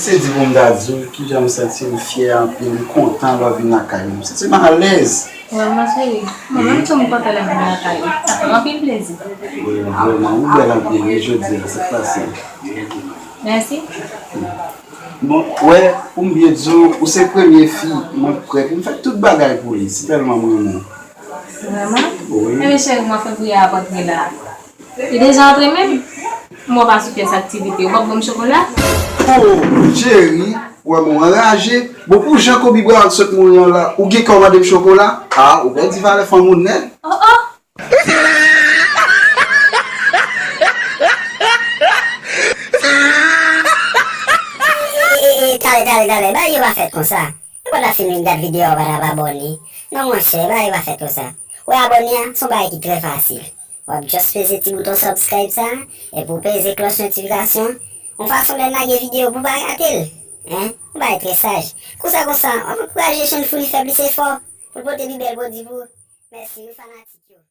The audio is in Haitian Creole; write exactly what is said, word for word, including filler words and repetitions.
Se di pou m ta di w kijan m santi m fyè anpil, m kontan lè w vin lakay mwen. M santi m alèz. Wè, ma cheri, mwen menm tou m kontan lè m vin lakay ou. Sa fè m anpil plezi. Wi, vrèman, ou bèl anpil, wi, jodi a, se fasil. Mèsi. Bon, wè, pou m byen di w, ou se premye fi mwen kwè pou m fè tout bagay pou li, si tèlman m renmen w. Vrèman? Wi. Ebyen, cheri, mwen fè priyè a rantre la. Li deja antre menm? M wè w pa sou pyès aktivite. Ou p ap ban m chokola? Oh, cheri, ou wè m anraje. Bon, pou jan Kobe Bryant sot mouri an la, ou gen kè w mande m chokola? Ah, ou pèdi valè fanm ou nèt. Oh, oh! E, e, e, e, talè, talè, talè, bagay yo pa fèt konsa. Ou pa ta fin vin gad videyo a, ou pa ta abòne. Non, monchè, bagay yo pa fèt konsa. Ou wè abòne a, se yon bagay ki trè fasil. W ap just peze ti bouton subscribe sa, epi w peze klòch notifikasyon, yon fason lè n lage videyo pou w pa rate l. Hein? Yon bagay trè saj. Konsa, konsa, w ap ankouraje Shenfou li fè plis efò pou l pote pi bèl pwodui pou ou. Mèsi, wi, fanatik yo.